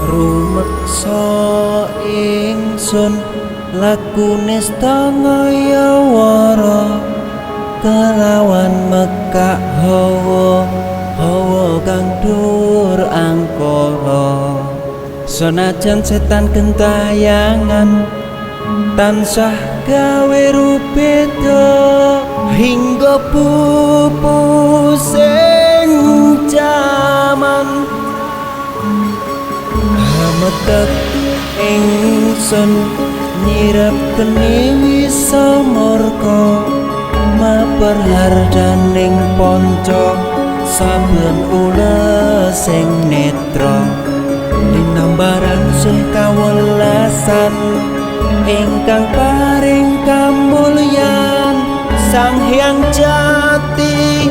Rumeksa ingsun lakune stangayawara kelawan mekak hawa hawa kang dur angkara. Senajan setan gentayangan tansah gawe rubeda hingga pupus ing jaman. Hametek ingsun nyirep geni wisa murka maper hardaning panca saben ules sing netra linambaran sih kawelasan ingkang paring kamulyan Sang Hyang Jati.